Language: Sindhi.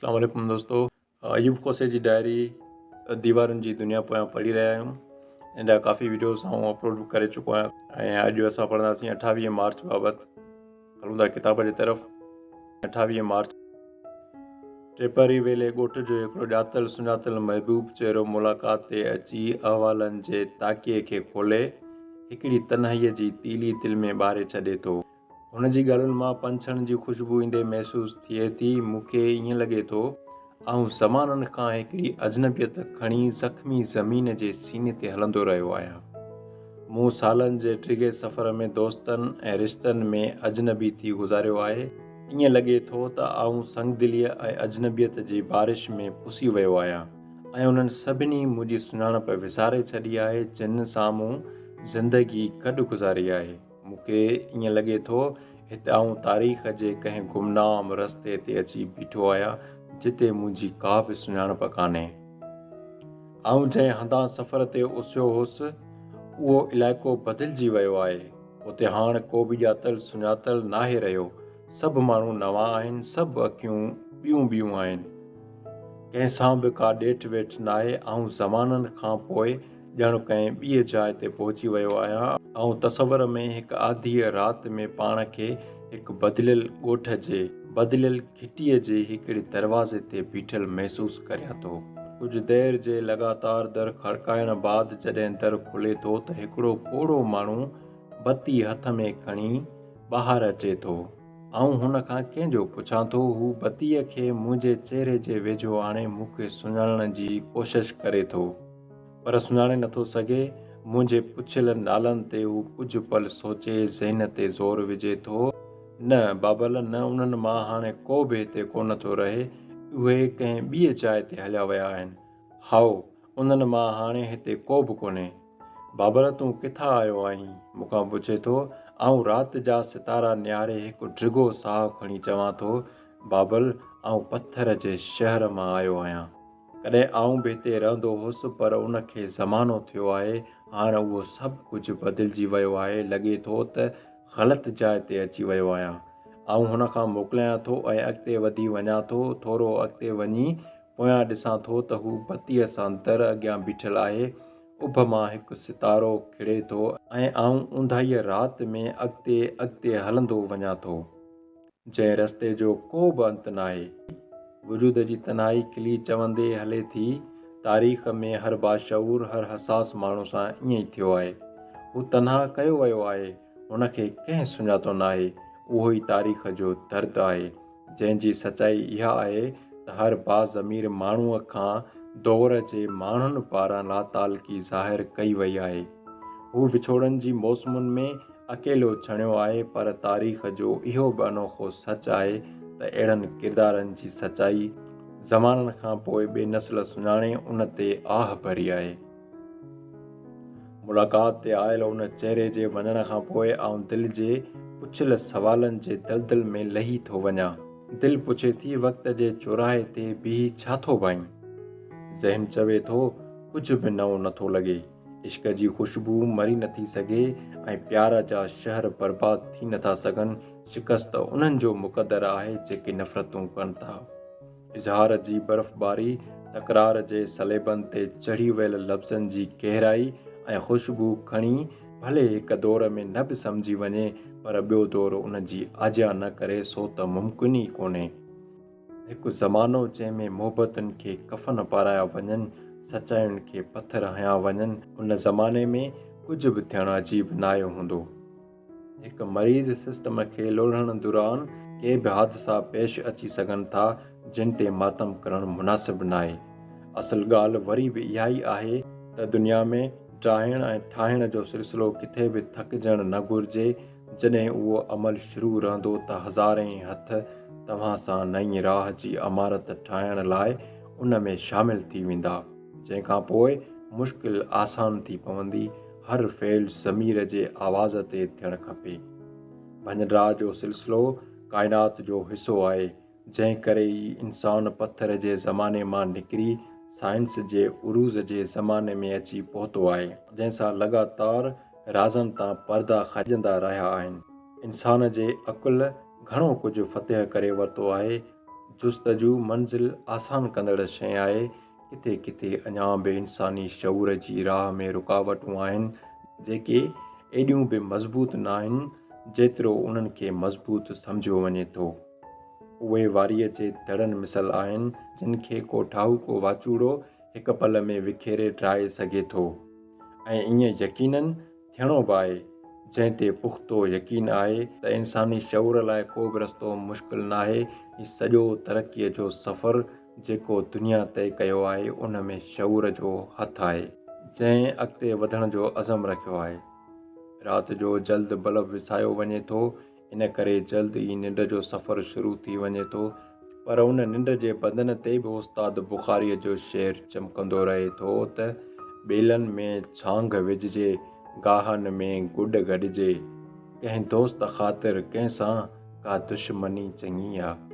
اسلام عليڪم دوستو ايوب کوسي جي ڊائري ديوارن جي دنيا پويان پڙهي رهيا آهيون ان جا ڪافي ويڊيوز آئون اپلوڊ به ڪري چڪو آهيان ۽ اڄ اسان پڙهنداسين اٺاويهه مارچ بابت هلون ٿا ڪتاب جي طرف اٺاويهه مارچ ٽيپاري ويلي ڳوٺ جو هڪڙو ڄاتل سڃاتل محبوب چهرو ملاقات تي اچي احوالن جي تاڪيي کي کولي هڪڙي تنهائيء جي تيلي دل ۾ ٻاري ڇڏي ٿو. هن جي ڳالهين مان پنڇڻ جي خوشبو ايندي محسوس ٿئي ٿي. مون کي ائين لڳي ٿو، آئون زمانن کان هڪڙي اجنبيت کڻي زخمي زمين جي سيني تي هلندو رهيو آهيان. مون سالن جي ڊگهي سفر ۾ دوستن ۽ رشتن ۾ اجنبي ٿي گذاريو آهي. ائين لڳي ٿو ته آئون سنگدليء ۽ اجنبيت جي بارش ۾ پسي ويو آهيان ۽ انهن سڀني منهنجي سڃاڻپ وساري ڇڏي آهي، جن سان مون زندگي گڏ گذاري آهي. مون کي ائين لڳي ٿو هت آئون تاريخ جي ڪنهن گمنام رستي تي اچي بيٺو آهيان جتي منهنجي ڪا به سڃاڻپ ڪانهي. آئون جنهن هنڌان سفر تي اسهيو هوس اهو علائقو بدلجي ويو آهي. اتي هاڻ ڪو به ڄاتل سڃاتل ناهي رهيو. سڀ ماڻهو نوان آهن، سڀ اکيون ٻيون ٻيون آهن. ڪنهن سان به ڪا ڏيٺ ويٺ ناهي. آئون زمانن کان پوء ڄڻ ڪنهن ٻيء جاء تي پهچي ويو آهيان. آئون تصور ۾ هڪ آڌيء رات ۾ پاڻ کي هڪ بدليل ڳوٺ جي بدليل گهٽيء جي هڪڙي دروازي تي بيٺل محسوس ڪريان ٿو. ڪجهه دير جي لڳاتار در کڙڪائڻ بعد جڏهن در کلي ٿو ته هڪڙو پوڙهو ماڻهو بتي هٿ ۾ کڻي ٻاهر اچي ٿو. آئون هن کان ڪنهن جو پڇان ٿو. هو بتيء کي منهنجي چهري جي ويجهو آڻي مون کي سڃاڻڻ جي ڪوشش ڪري ٿو. پر سڃاڻي نٿو سگهي. منهنجي پڇيل نالن تي هو ڪجهه پل سوچي ذهن تي زور وجهي ٿو. نه بابل نه انهن مان هاڻي ڪو به هتي ڪونه ٿو رهي. اهي ڪنهن ٻيء جاء تي هليا ويا آهن. هائو، انهن مان هاڻي هتي ڪو به ڪونهي. بابل تون ڪٿان آيو آهين؟ مون کان پڇي ٿو. آئون رات جا ستارا نهاري هڪ ڊگهو ساهه کڻي چوان ٿو، بابل، آئون پٿر جي شهر مان آيو آهيان. ڪڏهن آئون به هتي رهندو هوس پر ان کي زمانو ٿيو آهي، هاڻ اهو سڀ ڪجهه بدلجي ويو آهي، لڳي ٿو ته غلط جاء تي اچي ويو آهيان. آئون هن کان موڪلايان ٿو ۽ اڳتي وڌي وڃان ٿو، ٿورو اڳتي وڃي پويان ڏسان ٿو ته هو بتيء سان در اڳيان بيٺل آهي، اڀ مان هڪ ستارو کڙي ٿو ۽ آئون اونداهيء رات ۾ اڳتي اڳتي هلندو وڃان ٿو. جنهن رستي جو ڪو به انت ناهي. وجود جي تنهائي کلي چوندي هلي ٿي، تاريخ ۾ هر باشعور، هر حساس ماڻهو سان ائين ئي ٿيو آهي. هو تنها ڪيو ويو آهي، هن کي ڪنهن سڃاتو ناهي، اهو ئي تاريخ جو درد آهي، جنهن جي سچائي اها آهي ته هر باضمير ماڻهوء کان دور جي ماڻهن پاران لاتعلقي ظاهر ڪئي وئي آهي. هو وڇوڙن جي موسمن ۾ اڪيلو ڇڻيو آهي پر تاريخ جو اهو به انوکو سچ آهي ته اهڙن ڪردارن جي سچائي زمانن کان پوء ٻي نسل سڃاڻي ان تي آهه ڀري آهي. ملاقات تي آيل ان چهري جي وڃڻ کان پوء آئون دل جي پڇيل سوالن جي دلدل ۾ لهي ٿو وڃان. دل پڇي ٿي وقت جي چوراهي تي بيهي ڇا ٿو ڀائين؟ ذهن چوي ٿو ڪجهه به نئون نٿو لڳي. عشق جي خوشبو مري نٿي سگهي ۽ پيار جا شهر برباد ٿي نٿا سگهن، شڪست انهن جو مقدر آهي جيڪي نفرتون ڪن ٿا. اظهار جي برفباري، تڪرار جي صليبن تي چڙهي ويل لفظن جي گهرائي ۽ خوشبو کڻي ڀلي هڪ دور ۾ نه به سمجهي وڃي پر ٻيو دور ان جي آجيان نه ڪري سو ته ممڪن ئي ڪونهي. هڪ زمانو جنهن ۾ محبتن کي ڪفن پارايا وڃن، سچاين کي پٿر هنيا وڃن، ان زماني ۾ ڪجهه به ٿيڻ عجيب ناهي هوندو. هڪ مريض سسٽم کي لوڙهڻ دوران ڪي به حادثا پيش اچي سگهن ٿا، جن تي ماتم ڪرڻ مناسب ناهي. اصل ڳالهه وري به اها ئي آهي ته دنيا ۾ ڊاهڻ ۽ ٺاهڻ جو سلسلو ڪٿي به ٿڪجڻ نه گهرجي، جڏهن اهو عمل شروع رهندو ته هزارين هٿ توهان سان نئين راهه جي عمارت ٺاهڻ لاء ان ۾ شامل ٿي ويندا، جنهن کان پوء مشڪل آسان ٿي پوندي، هر فعل ضمير جي آواز تي ٿيڻ کپي. ڀڃ ڊاهه جو سلسلو ڪائنات جو حصو آهي، جنهن ڪري ئي انسان پٿر جي زماني مان نڪري سائنس جي عروج جي زماني ۾ اچي پهتو آهي، جنهن سان لڳاتار رازن تان پردا کڄندا رهيا آهن. انسان جي عقل گهڻو ڪجهه فتح ڪري ورتو آهي. جستجو منزل آسان ڪندڙ شيء آهي. ڪٿي ڪٿي اڃا به انساني شعور جي راهه ۾ رڪاوٽون آهن، جيڪي ايڏيون به مضبوط ناهن، جيترو انهن کي مضبوط سمجهيو وڃي ٿو. اهي واريء جي دڙن مثل آهن، جن کي ڪو ٺاهوڪو واچوڙو هڪ پل ۾ وکيري ڊاهي سگهي ٿو ۽ ائين يقيناً ٿيڻو به آهي، جنهن تي پختو يقين آهي ته انساني شعور لاء ڪو به رستو مشڪل ناهي، هي سڄو ترقيء جو سفر جيڪو دنيا طئي ڪيو آهي، ان ۾ شعور جو هٿ آهي. جنهن اڳتي وڌڻ جو عزم رکيو آهي. رات جو جلد بلب وسايو وڃي ٿو، ان ڪري جلد ئي ننڊ جو سفر شروع ٿي وڃي ٿو، پر ان ننڊ جي بدن تي به استاد بخاريء جو شعر چمڪندو رهي ٿو ته ٻيلن ۾ ڇانگ وجهجي، گاهن ۾ گڏ گڏجي، ڪنهن دوست خاطر ڪنهن سان ڪا دشمني چڱي آ.